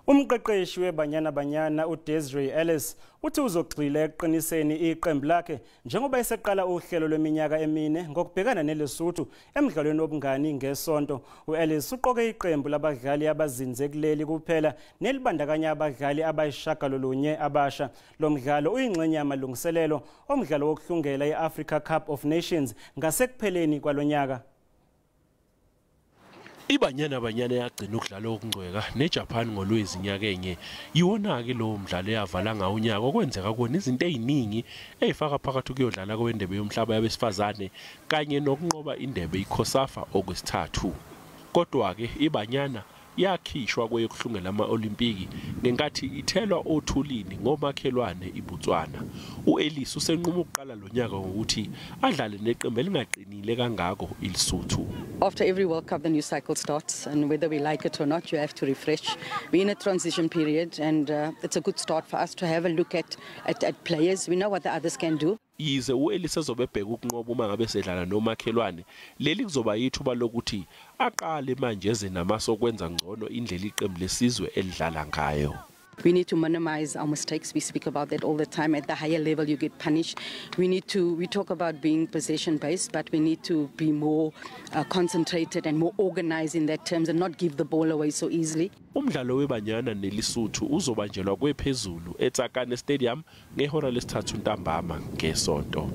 Umqeqeshi weBanyana Banyana uDesiree Ellis uthi uzogxila ekuqiniseni iqembu lakhe njengoba eseqala uhlelo lweminyaka emine ngokubhekana neLesotho emdlalweni wobungani ngesonto. U-Ellis uqoke iqembu labadlali abazinze kuleli kuphela nelibandakanya abadlali abayisishiyagalolunye abasha. Lo mdlalo uyingxenye yamalungiselelo omdlalo wokuhlungela i-Africa Cup of Nations ngasekupheleni kwalonyaka. IBanyana Banyana yagcina ukudlala okungcweka neJapan ngoLwezi nyakenye. Yiwona-ke lowo mdlalo eyavala ngawo unyaka okwenzeka kuwona izinto ey'ningi ey'faka phakathi ukuyodlala kwendebe yomhlaba yabesifazane kanye nokunqoba indebe iCOSAFA okwesithathu. Kodwa-ke iBanyana yakhishwa kweyokuhlungela ama-Olimpiki ngenkathi ithelwa othulini ngomakhelwane iBotswana. U-Ellis usenquma ukuqala lo nyaka ngokuthi adlale neqembu elingaqinile kangako iLesotho. After every World Cup, the new cycle starts, and whether we like it or not, you have to refresh. We're in a transition period, and it's a good start for us to have a look at players. We know what the others can do. Yize u-Ellis ezobe ebheka ukunqoba uma ngabe sedlala nomakhelwane, leli kuzoba yithuba lokuthi aqale manje eze namasu okwenza ngcono indlela iqembu lesizwe elidlala ngayo. We need to minimize our mistakes. We speak about that all the time. At the higher level, you get punished. We talk about being possession based, but we need to be more concentrated and more organized in that terms and not give the ball away so easily. Umdlalo weBanyana neLesotho uzobanjelwa kwephezulu eTsakane Stadium ngehora lesithathu ntambama ngesonto.